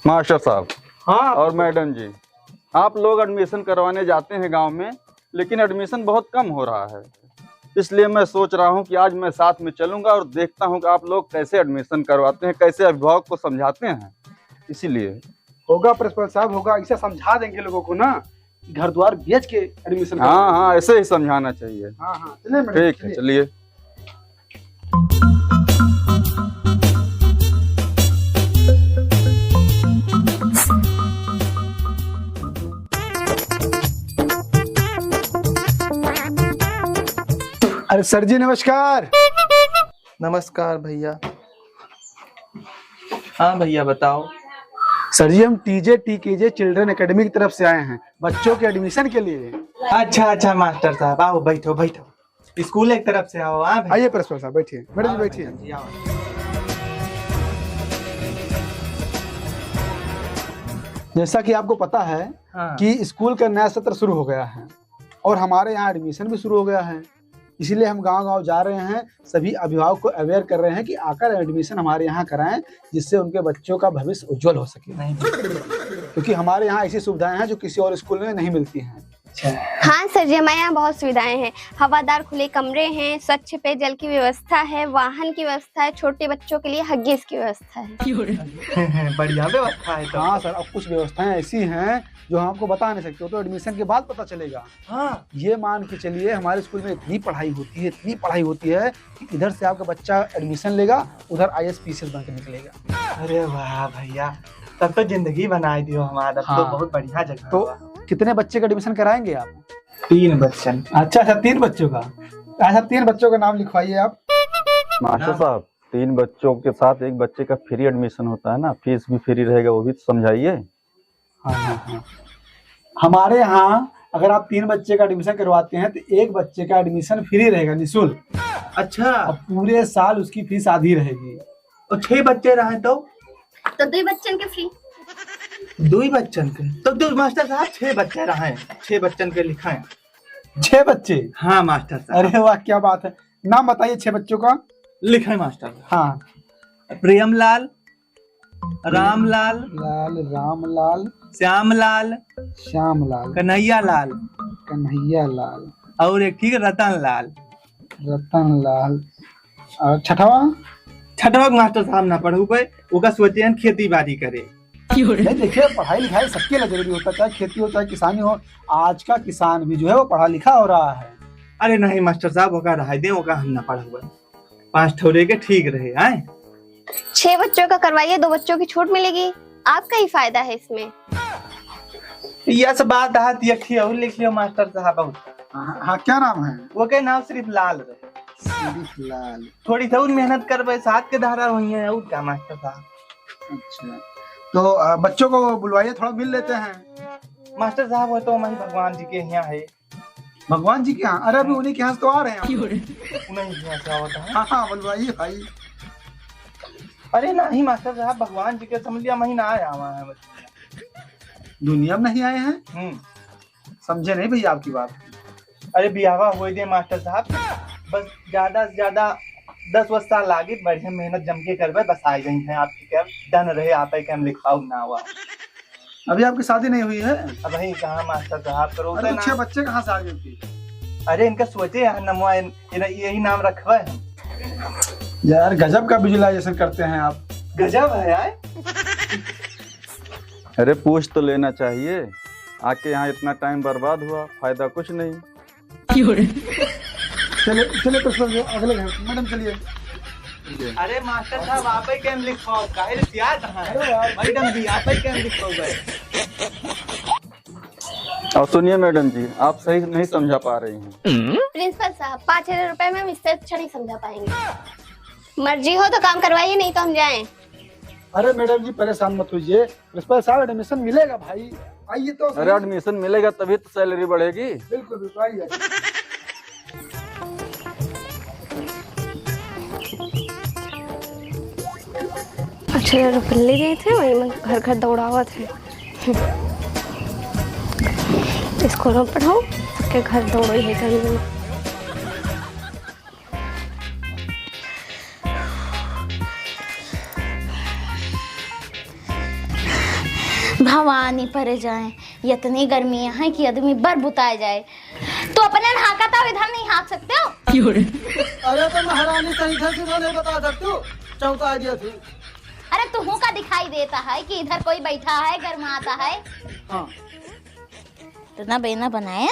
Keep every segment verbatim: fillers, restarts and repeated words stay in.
मास्टर साहब। हाँ। और मैडम जी, आप लोग एडमिशन करवाने जाते हैं गांव में, लेकिन एडमिशन बहुत कम हो रहा है, इसलिए मैं सोच रहा हूँ कि आज मैं साथ में चलूंगा और देखता हूँ कि आप लोग कैसे एडमिशन करवाते हैं, कैसे अभिभावक को समझाते हैं। इसीलिए होगा प्रिंसिपल साहब, होगा, ऐसा समझा देंगे लोगों को ना कि घर द्वार बेच के एडमिशन हाँ, करवाएंगे। हाँ, ऐसे ही समझाना चाहिए। हाँ, हाँ, चलिए मैडम, ठीक है, चलिए। चलिए। अरे सर जी, नमस्कार। नमस्कार भैया। हाँ भैया, बताओ। सर जी, हम टीजे टीकेजे चिल्ड्रन एकेडमी की तरफ से आए हैं, बच्चों के एडमिशन के लिए। अच्छा, अच्छा मास्टर साहब, आओ, बैठो, बैठो। स्कूल एक तरफ से आओ, हाँ भैया। आइए प्रिंसिपल साहब, बैठिए। मैडम जी, आओ बैठिए। मैडम जी, आओ। जैसा कि आपको पता है हाँ। कि स्कूल का नया सत्र शुरू हो गया है और हमारे यहाँ एडमिशन भी शुरू हो गया है, इसीलिए हम गांव-गांव जा रहे हैं, सभी अभिभावक को अवेयर कर रहे हैं कि आकर एडमिशन हमारे यहाँ कराएं, जिससे उनके बच्चों का भविष्य उज्जवल हो सके। नहीं। क्योंकि हमारे यहाँ ऐसी सुविधाएं हैं जो किसी और स्कूल में नहीं मिलती हैं। अच्छा। हाँ सर जी, हमारे यहाँ बहुत सुविधाएं हैं, हवादार खुले कमरे हैं, स्वच्छ पेयजल की व्यवस्था है, वाहन की व्यवस्था है, छोटे बच्चों के लिए हगीज की व्यवस्था है। बढ़िया व्यवस्था है तो। हाँ सर, अब कुछ व्यवस्थाएं ऐसी हैं जो हम आपको बता नहीं सकते, वो तो एडमिशन के बाद पता चलेगा। हाँ। ये मान के चलिए, हमारे स्कूल में इतनी पढ़ाई होती है, इतनी पढ़ाई होती है कि इधर से आपका बच्चा एडमिशन लेगा, उधर आईएएस पीसीएस बन के निकलेगा। अरे वाह भैया, तब तो जिंदगी बनाए दियो हमारा, तब तो हाँ। बहुत बढ़िया जगह तो बा। कितने बच्चे का एडमिशन कराएंगे आप? तीन बच्चन। अच्छा, अच्छा, तीन बच्चों का। अच्छा, तीन बच्चों का नाम लिखवाइए आप। मास्टर नाम? साहब, तीन बच्चों के साथ एक बच्चे का फ्री एडमिशन होता है ना, फीस भी फ्री रहेगा, वो भी तो समझाइए। हाँ, हाँ, हाँ। हमारे यहाँ अगर आप तीन बच्चे का एडमिशन करवाते हैं तो एक बच्चे का एडमिशन फ्री रहेगा, निशुल्क। अच्छा। और पूरे साल उसकी फीस आधी रहेगी। और छह बच्चे रहे तो? तो दुई बच्चन के फ्री। दुई बच्चन के? तो दो मास्टर साहब, छह बच्चे रहे, छह बच्चन के लिखाएं। छह बच्चे? हाँ मास्टर साहब। अरे वाह, क्या बात है। नाम बताइए छह बच्चों का। लिखें मास्टर। हाँ। प्रेमलाल, रामलाल, लाल, रामलाल, श्यामलाल, श्यामलाल, कन्हैयालाल, कन्हैयालाल, और एक ठीक रतनलाल। रतनलाल। और छठवा? छठवा के मास्टर साहब ना पढ़उबे, ओका सोचे हन खेती बाड़ी करे। नहीं, देखिए, पढ़ाई लिखाई सबके लिए जरूरी होता है, चाहे खेती हो, चाहे किसानी हो। आज का किसान भी जो है वो पढ़ा लिखा हो रहा है। अरे नहीं मास्टर साहब, ओका रहे दे, ओका हम ना पढ़उबे। पाँच ठौरे के ठीक रहे, आए? छह बच्चों का करवाइए, दो बच्चों की छूट मिलेगी, आपका ही फायदा है इसमें। यस बात है, एक ठे और लिख लियो मास्टर साहब। हाँ, हाँ, क्या नाम है? ओके नाम सिर्फ लाल रहे। सिर्फ लाल। थोड़ी सी और मेहनत करबे, साथ के धारा वही है, और क्या मास्टर साहब? अच्छा, तो, अ, बच्चों को बुलवाइए, थोड़ा मिल लेते हैं। मास्टर साहब, वो तो हमारे भगवान जी के यहाँ है। भगवान जी के यहाँ? अरे, अभी उन्हीं के यहाँ से तो आ रहे हैं हम। उन्हीं के यहाँ से आवत है। हाँ, हाँ, बुलवाइए भाई। अरे नहीं मास्टर साहब, भगवान जी के समझ लिया, महीना आया हुआ है बस। दुनिया में नहीं आए हैं? हम्म। समझे नहीं भैया आपकी बात। अरे बियाहवा होए दे मास्टर साहब, बस ज्यादा से ज्यादा दस वर्ष साल लागे, बढ़िया मेहनत जम के करबे, बस आ गई हैं आपकी कैब, डन रहे, आप ही कैब लिखवाओ ना हुआ। अभी आपकी शादी नहीं हुई है? अब भाई कहाँ मास्टर साहब, करो अरे ना। तो छह बच्चे कहाँ से आ गए फिर? अरे इनका सोचे यार नमवा, इन, इन, यही नाम रखवा है। यार गजब का विजुअलाइजेशन करते हैं आप। गजब है यार। अरे पूछ तो लेना चाहिए, आके यहाँ इतना टाइम बर्बाद हुआ, फायदा कुछ नहीं। चले, चले प्रिंसिपल जी, अगले घर, मैडम चलिए। अरे मास्टर साहब, आप ही कैम लिखवाओ, काहे रे सियात हैं? अरे यार। मैडम जी, आप ही कैम लिखवाओ भाई। और सुनिए मैडम जी, आप सही नहीं समझा पा रही हैं। प्रिंसिपल साहब, पाँच हजार रुपए में हम इससे अच्छा नहीं समझा पाएंगे। मर्जी हो तो काम करवाइए, नहीं तो हम जाएं। अरे मैडम जी, परेशान मत होइए, प्रिंसिपल साहब, एडमिशन मिलेगा भाई, आइए तो सही। अरे एडमिशन मिलेगा तभी तो सैलरी बढ़ेगी। बिल्कुल बिल्कुल, आइए। अच्छा, रुपल्ली गए थे, वही में घर घर दौड़ावत है। स्कूल में पढ़ाओ, सबके घर दौड़ो है गर्मी में। हवा नहीं परे जाए, इतनी गर्मी है कि आदमी बर बुताए जाए। तो अपने हाका था, इधर नहीं हाक सकते हो? अरे तो महारानी, सही से सीधा नहीं बता सकते हो, चौंका दिया थी। अरे तुहू का दिखाई देता है कि इधर कोई बैठा है, गर्माता है? हाँ। इतना बेना बनाए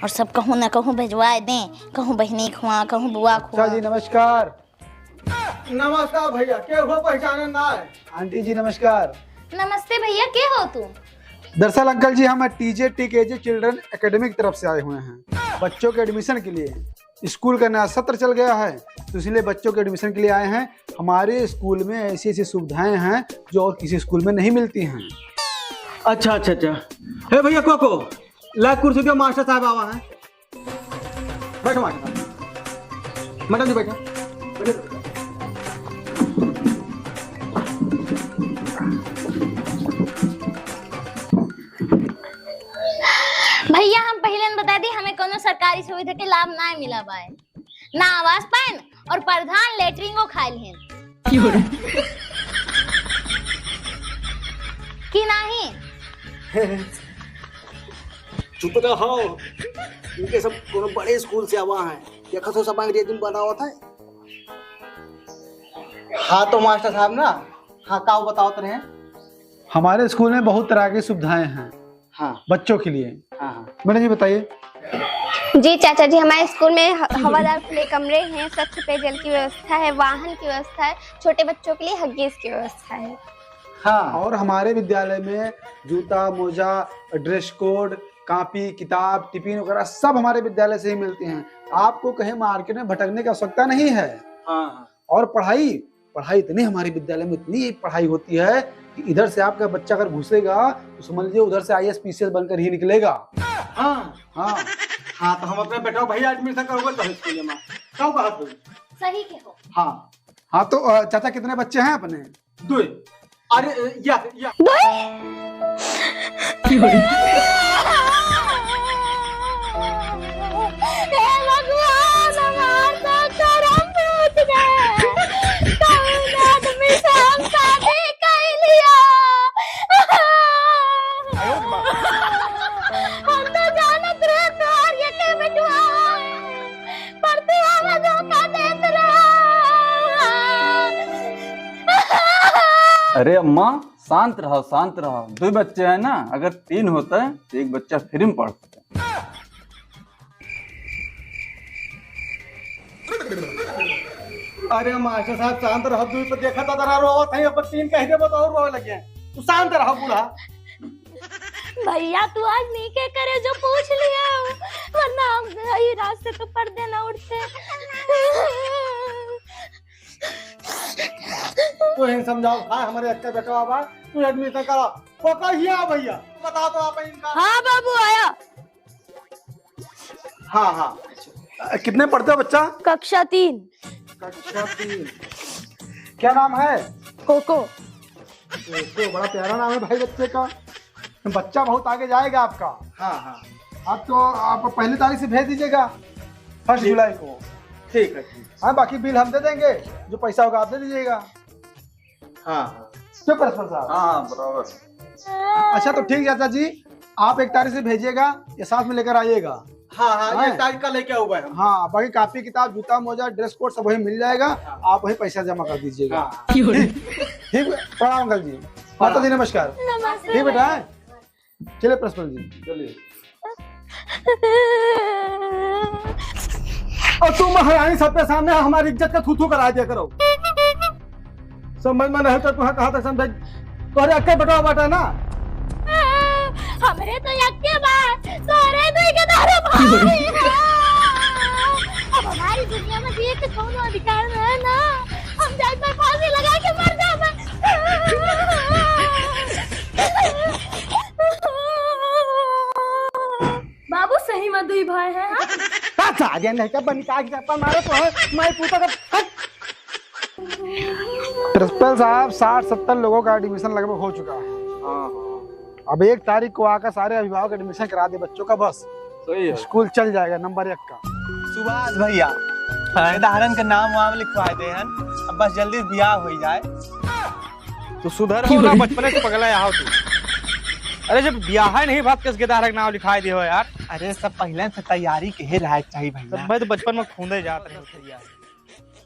और सब कहूँ ना कहूँ भेजवाए दें, कहूँ बहिनी खुआ, कहूँ बुआ अच्छा खुआ। जी, नमस्कार। नमस्कार भैया, के हो, पहचाने ना है? आंटी जी, नमस्कार। नमस्ते भैया, के हो तू? दरअसल अंकल जी, हम TJ T KJ children academy की तरफ से आए हुए हैं बच्चों के एडमिशन के लिए। स्कूल का नया सत्र चल गया है, तो इसलिए बच्चों के एडमिशन के लिए आए हैं। हमारे स्कूल में ऐसी ऐसी सुविधाएं हैं जो और किसी स्कूल में नहीं मिलती हैं। अच्छा, अच्छा, अच्छा। हे भैया, को, को, ला कुर्सी पे, मास्टर साहब आवा है। बैठो, मैडम। मैडम जी, बैठो। भैया, हम पहिले न बता दी, हमें कोनो सरकारी सुविधा के लाभ ना मिला बाए, ना आवास पाएन और प्रधान लेटरिंगो खाइल हैं। कि नहीं? चुप रहो, इनके सब कोनो बड़े स्कूल से आवा हैं। देखा तो सब अंग्रेजी में बनावत है। हाँ तो मास्टर साहब ना, हाँ, का बतावत रहे? हमारे स्कूल में बहुत तरह की सुविधाएं हैं। हाँ। बच्चों के लिए। हाँ, हाँ। मैडम जी, बताइए। जी चाचा जी, हमारे स्कूल में ह-, हवादार खुले कमरे हैं, स्वच्छ पेयजल की व्यवस्था है, वाहन की व्यवस्था है, छोटे बच्चों के लिए हगीज की व्यवस्था है। हाँ। और हमारे विद्यालय में जूता, मोजा, ड्रेस कोड, कॉपी, किताब, टिफिन वगैरह सब हमारे विद्यालय से ही मिलते हैं। आपको कहीं मार्केट में भटकने की आवश्यकता नहीं है। हाँ, हाँ। और पढ़ाई, पढ़ाई इतनी हमारे विद्यालय में, इतनी पढ़ाई होती है कि इधर से आपका बच्चा अगर घुसेगा तो समझ लीजिए उधर से आईएएस पीसीएस बनकर ही निकलेगा। हाँ। हाँ। हाँ, तो हम अपने बेटा भैया एडमिशन करवावे तो स्कूल में। का बात हो? सही के हो। हाँ। हाँ, तो, अ, चाचा, कितने बच्चे हैं अपने? दुई। अरे, अ, या, या। दुई? हे भगवान, हमार तो करम फूट गए। कौन आदमी से हम शादी कर लिया? हम तो जानत रहे तोहर ये के बेटवा है। पर तू हमें धोखा देत रहा। अरे अम्मा, शांत रहो, शांत रहो। दो बच्चे हैं ना, अगर तीन होते तो एक बच्चा फ्री में पढ़ सकते। अरे मास्टर साहब, शांत रहो, दो पे देखा था, तरा रोवत है, अब तीन कह दे, बताओ, रोवे लगे। तू शांत रहो, बूढ़ा। भैया, तू आज नीके करे जो पूछ लिया, वरना हम यही रास्ते तो पर्दे ना उठते। तू ही समझाओ, हाँ, हमारे अक्का बेटा बाबा, तू एडमिशन करा। पकड़ हिया भैया, बता तो आप इनका। हाँ बाबू, आया। हाँ, हाँ। अ, कितने पढ़ते हो बच्चा? कक्षा तीन। कक्षा तीन। क्या नाम है? कोको। कोको, बड़ा प्यारा नाम है भाई बच्चे का। बच्चा बहुत आगे जाएगा आपका। हाँ, हाँ। आप तो, आप पहली तारीख से भेज दीजिएगा, फर्स्ट ठीक। जुलाई को। ठीक है, ठीक। हाँ, बाकी बिल हम दे देंगे, जो पैसा होगा आप दे दीजिएगा। हाँ, हाँ। क्यों प्रिंसिपल साहब? हाँ, हाँ, बराबर। अच्छा, तो ठीक चाचा जी, आप एक तारीख से भेजिएगा या साथ में लेकर आइएगा। हाँ, हाँ, हाँ। एक तारीख का लेके आऊंगा हम। हाँ, बाकी कॉपी किताब, जूता मोजा, ड्रेस कोड सब वहीं मिल जाएगा, हाँ। आप वहीं पैसा जमा कर दीजिएगा। हाँ। ठीक, ठीक, प्रणाम अंकल जी। माता जी नमस्कार। नमस्ते। ठीक बेटा, हैं? चलिए प्रिंसिपल जी, चलिए। और तुम महारानी सबके सामने हमारी इज्जत का थू थू करा दिया करो। समझ में नहीं तो तुम्हें कहाँ तक समझाई? तोहरे अक्के बेटवा बाटा ना? हमरे तो यक्के बा, तोहरे दुई के दारू भाई है। अब हमारी दुनिया में जिए के कौनो अधिकार नहीं है ना। हम जाए पर फांसी लगा के मर जावे। बाबू, सही में दुई भाई हैं, हाँ? हाँ, सारे नहीं का बनी का चप्पल मारो तो है, मैं पूछो कर, हट। प्रिंसिपल साहब, साठ सत्तर लोगों का एडमिशन लगभग हो चुका है। हाँ, हाँ। अब एक तारीख को आकर सारे अभिभावक एडमिशन करा दे बच्चों का, बस। सही है। स्कूल चल जाएगा नंबर एक का। सुभाष भैया, हाँ। धारण का नाम वाम लिखवा दे हन, अब बस जल्दी ब्याह हो जाए। तू सुधर हो ना, बचपने से पगला यहाँ हो तू। अरे, जब बियाह नहीं बात, किस गेदारक नाव लिखाए दियो यार? अरे, सब पहले से तैयारी के ही रहे चाहिए भैया। सब भाई तो बचपन में खूंदे जात रहे भैया।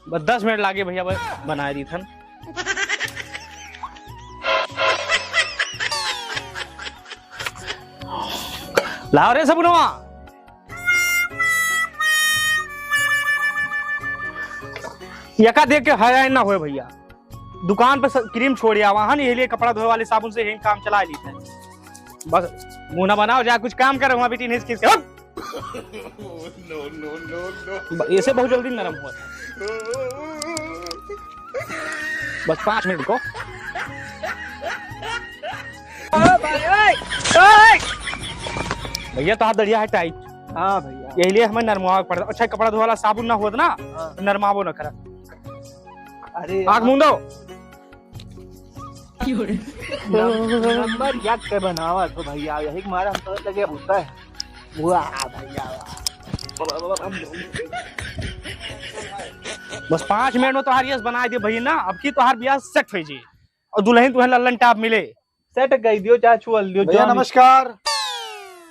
बस दस मिनट लागे भैया, बस बनाए दी थन। लाओ रे सबुनवा। यका देख के हैरान ना होए भैया, दुकान पे स-, क्रीम छोड़ आवा हन, यही लिए कपड़ा धोए वाले साबुन से यही काम चला ली थे। बस मुंह ना बनाओ, जा कुछ काम करो, वहाँ बेटी नहीं खींच के, हट! ब-, ऐसे बहुत जल्दी नरम हुआ। बस पाँच मिनट को। भैया, तो हाथ दड़िया है टाइट। हाँ भैया। यही लिए हमें नरमावा पड़ता। अच्छा, कपड़ा धोए वाला साबुन ना होत ना, हाँ। नरमावो ना करा। अरे आँख यार। मूंदो। नम-, नंबर याद के बनावा तो भैया, यही के मारे हम तो लगे होता है। वाह भैया, वाह। बस पाँच मिनट में तोहार यस बनाए दे भैया ना, अब की तोहार बियाह सेट हो जी और दुल्हन तुहे लल्लन टाप मिले। सेट कह दियो, चाहे छुअल दियो, भैया, जौन नमस्कार।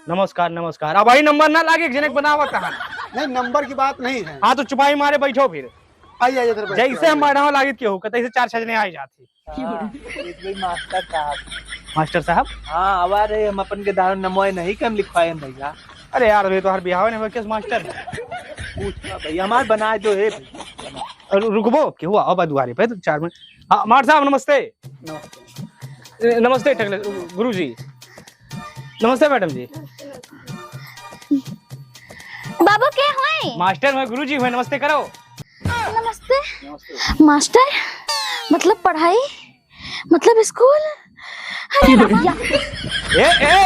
नमस्कार, नमस्कार। अब वही नंबर ना लागे, जने के बनावत है। नहीं, नंबर की बात नहीं है। हाँ, तो चुपाई मारे बैठो फिर। आइए, आइए, इधर बैठो, जैसे हम आइए। बैठा लागित के हो, कतई से चार छह जने आ ही जाते। हाँ, एक भाई मास्टर साहब। मास्टर साहब? हाँ, आवा रहे, हम अपन के दारू नमोए नहीं कम लिखवाए हैं भैया। अरे यार, ये तो हर बिहाव नहीं हुआ, किस मास्टर? पूछ लो भैया, हमारे बना दो, हे भैया। अरे रुकबो, के हुआ? आओ बा दुआरे पे, तो चार मिनट। हाँ, मास्टर साहब, नमस्ते। नमस्ते। ए, नमस्ते, टकले, गुरुजी। नमस्ते, मैडम जी। बाबू के होए? मास्टर हुए, गुरुजी हुए, नमस्ते करो। नमस्ते। नमस्ते। मास्टर, मतलब पढ़ाई, मतलब स्कूल। अरे भैया। ए, ए!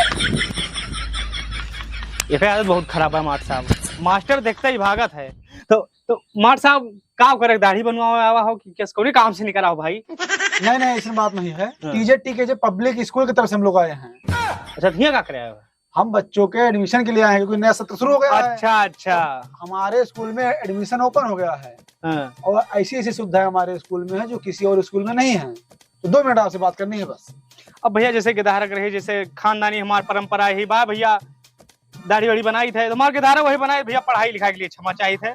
ये आदत बहुत खराब है मास्टर साहब। मास्टर देखते ही भागत है। तो, तो मास्टर साहब, का करे, दाढ़ी बनवावे आवा हो कि किस कौनी काम से निकला हो भाई? नहीं, नहीं, ऐसी बात नहीं है। हाँ। टीजे टीके जो पब्लिक स्कूल की तरफ से हम लोग आए हैं। अच्छा, हियाँ का करे आए हो? हम बच्चों के एडमिशन के लिए आए हैं, क्योंकि नया सत्र शुरू हो गया है। अच्छा, अच्छा। तो हमारे स्कूल में एडमिशन ओपन हो गया है। हाँ। और ऐसी ऐसी सुविधाएं हमारे स्कूल में है जो किसी और स्कूल में नहीं है। तो दो मिनट आपसे बात करनी है बस। अब भैया, जैसे गिरधारक रहे, जैसे खानदानी हमार परंपरा ही बा भैया, दाढ़ी वाढ़ी बनाई थे, तो हमार गिरधारक वही बनाए भैया, पढ़ाई लिखाई के लिए क्षमा चाहिए थे।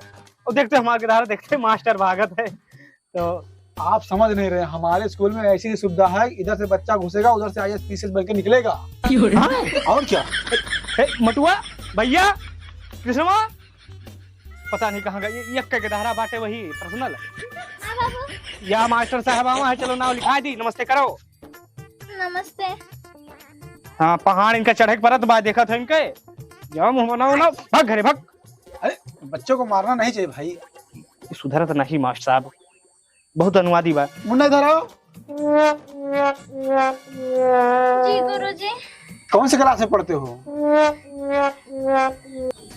और देखते हमार गिरधारक, देखते मास्टर भागत है। तो आप समझ नहीं रहे, हमारे स्कूल में ऐसी सुविधा है, इधर से बच्चा घुसेगा, उधर से आईएएस पीसीएस बन के निकलेगा। हाँ, और क्या? ए, मटुआ, भैया, कृष्णवा, पता नहीं कहाँ गए, ये, ये एक के धारा बाटे वही पर्सनल। हाँ बाबू। या मास्टर साहब आवा है, चलो नाव लिखा दी, नमस्ते करो। नमस्ते। हाँ, पहाड़ इनका चढ़े के परत बा, देखत है इनके। जाओ मुँह बनाओ ना, भाग घरे भाग। अरे, बच्चों को मारना नहीं चाहिए भाई। ये सुधरत नहीं मास्टर साहब, बहुत अनुवादी बा। मुन्ना, इधर आओ। जी गुरुजी। कौन से क्लास में पढ़ते हो?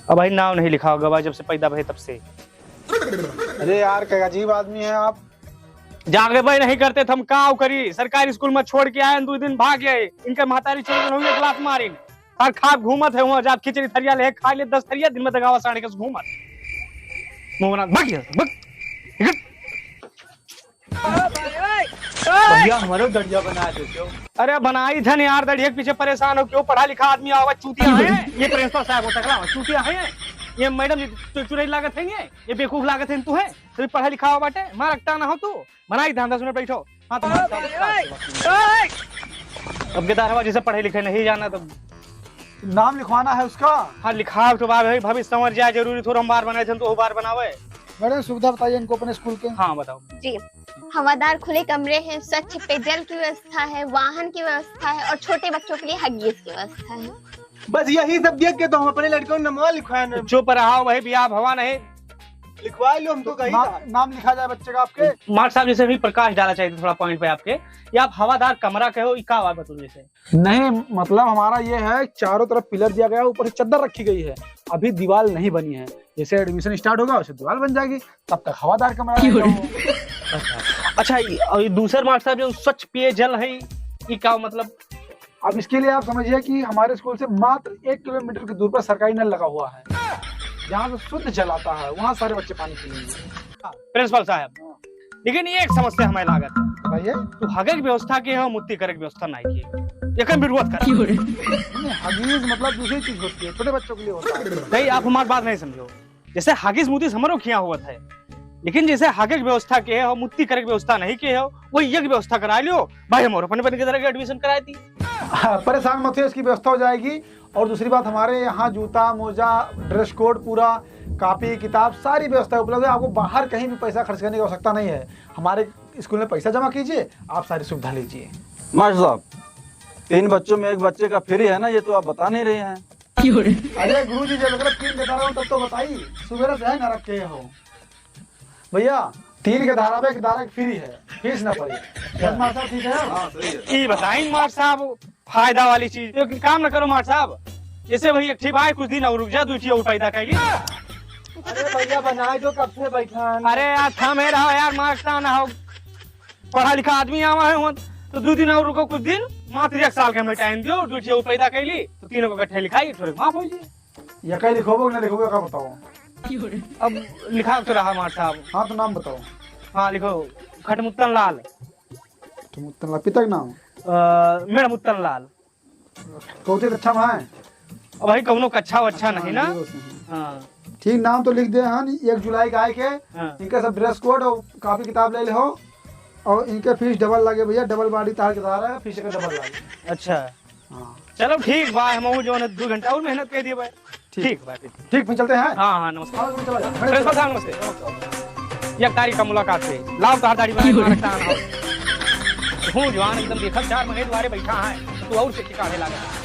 अब भाई नाव नहीं लिखा होगा बा, जब से पैदा भए तब से। अरे यार, क्या अजीब आदमी है आप। जागे भाई नहीं करते तो हम का करी? सरकारी स्कूल में छोड़ के आए, दो दिन भाग गए, इनके महतारी छोड़ के होंगे क्लास मारिन। हर खाब घूमत है वहाँ, जात खिचड़ी थरिया ले खा ले, दस थरिया दिन में दगावा साढ़े कस घूमत। मुँह बना, भग यहाँ से, भग। भैया, हमारो दड़िया बना दे क्यों? अरे बनाई धन यार, दड़िया के पीछे परेशान हो क्यों? पढ़ा लिखा आदमी आवा, चूतिया है। ये प्रिंसिपल साहब हो, टकला हो, चूतिया है। ये मैडम जी, चु-, चुरई लागत है ये, ये बेवकूफ लागत है तू है। तू पढ़ा लिखा हो बाटे, मार अकटा ना हो तू। बनाई धन, दस मिनट बैठो। हाँ, तो मार साहब, अब गिरधारवा जैसे पढ़े लिखे नहीं जाना तो नाम लिखवाना है उसका? हाँ, लिखाव तो बा भाई, भविष्य संवर जाए, जरूरी थोड़ा हम बार बनाए थे, तो वो बार बनावे। मैडम, सुविधा बताइए इनको अपने स्कूल के। हाँ, बताओ। जी, हवादार खुले कमरे हैं, स्वच्छ पेयजल की व्यवस्था है, वाहन की व्यवस्था है और छोटे बच्चों के लिए हगीज की व्यवस्था है। बस यही सब देख के तो हम अपने लड़कों को नमवा लिखवाए ना। चुप रहो भाई, बियाह भवा नहीं। लिखवा लो, हम तो कही ना-, था। नाम लिखा जाए बच्चे का आपके। मास्टर साहब, जैसे भी प्रकाश डाला चाहिए थोड़ा पॉइंट पे आपके, या आप हवादार कमरा कहो, ई का बात बतलू जैसे? नहीं, मतलब हमारा ये है, चारों तरफ पिलर दिया गया है, ऊपर से चद्दर रखी गई है, अभी दीवार नहीं बनी है। जैसे एडमिशन स्टार्ट होगा, वैसे दीवार बन जाएगी, तब तक हवादार कमरा रहेगा वो। अच्छा, अच्छा, ये, और ये दूसर मास्टर साहब जो स्वच्छ पेयजल है, ये क्या मतलब? अब इसके लिए आप समझिए कि हमारे स्कूल से मात्र एक किलोमीटर की दूर पर सरकारी नल लगा हुआ है, जहाँ से शुद्ध जल आता है, वहाँ सारे बच्चे पानी पी लेंगे। प्रिंसिपल साहब, लेकिन ये एक समस्या हमें लागत है। बताइए। तू हगे की व्यवस्था की है और मुत्ती करे की व्यवस्था नहीं की। ये कहीं भी रुआत कर। नहीं, हगीज मतलब दूसरी चीज होती है, छोटे बच्चों के लिए होता है। नहीं, आप हमारी बात नहीं समझो। जैसे हगीज मुतीज हमरो खिया होत है, लेकिन जैसे हगे के व्यवस्था के हो, मुत्ती करे के व्यवस्था नहीं के हो, वही एक व्यवस्था करा लियो भाई, हम और अपने बन के तरह के एडमिशन कराए दी। हाँ, परेशान मत हो, इसकी व्यवस्था हो जाएगी। और दूसरी बात, हमारे यहाँ जूता, मोजा, ड्रेस कोड पूरा, कॉपी, किताब, सारी व्यवस्था उपलब्ध है। आपको बाहर कहीं भी पैसा खर्च करने की आवश्यकता नहीं है। हमारे स्कूल में पैसा जमा कीजिए, आप सारी सुविधा लीजिए। मास्टर साहब, तीन बच्चों में एक बच्चे का फ्री है ना, ये तो आप बता नहीं रहे हैं। अरे गुरुजी, जब अगर तीन के धारा हो तब तो बताई, सुबह से है ना रखे हो भैया। तीन के धारावाहिक धारा फ्री है, फीस ना पड़ी। बस मास्टर ठीक है। हाँ, सही है। ई बताई मास्टर साहब, फायदा वाली चीज। तो एक काम ना करो मास्टर साहब, जैसे भाई एक ठी भाई कुछ दिन और रुक जा, दू ठी और पैदा कर ली। अरे भैया बनाए दो, कब से बैठा है। अरे यार थमे रहो यार, मास्टर ना हो, पढ़ा लिखा आदमी आवा है हुआ, तो दू दिन और रुको, कुछ दिन, मात्र एक साल के हमें टाइम दियो, दू ठी और पैदा कर ली, तो तीनों को इकट्ठे लिखाई, थोड़े माफ हो जाए। या कहीं लिखोगे ना लिखोगे, का बताओ। अब लिखा तो रहा मास्टर साहब। हाँ, तो नाम बताओ। हाँ, लिखो, खटमुत्तन लाल। खटमुत्तन लाल, पिता का नाम? अ, मेड़मुत्तन लाल। कौन सी कक्षा में है? अब भाई, कौनो कक्षा वक्षा नहीं ना। हाँ, ये तो सही है। हाँ। ठीक, नाम तो लिख दे हन, एक जुलाई का आए के। हाँ। इनके सब ड्रेस कोड और कॉपी किताब ले ले हो, और इनके फीस डबल लगे भैया, डबल बॉडी तार के तार है, फीस का डबल लगे। अच्छा। हाँ। चलो ठीक बा, हम वो जो है दो घंटा और मेहनत कर दिए भाई। ठीक। ठीक बा, ठीक। ठीक, फिर चलते हैं। हाँ, हाँ, नमस्कार। हाँ, चलो, चलो, चलो। प्रिंसिपल साहब, नमस्ते। एक तारीख का मुलाकात है। लाओ, तार दाढ़ी बनाए, मार रखता है। हूँ जवान एकदम, देखा चार महीने द्वारे बैठा है, तो और से टिका है लागत।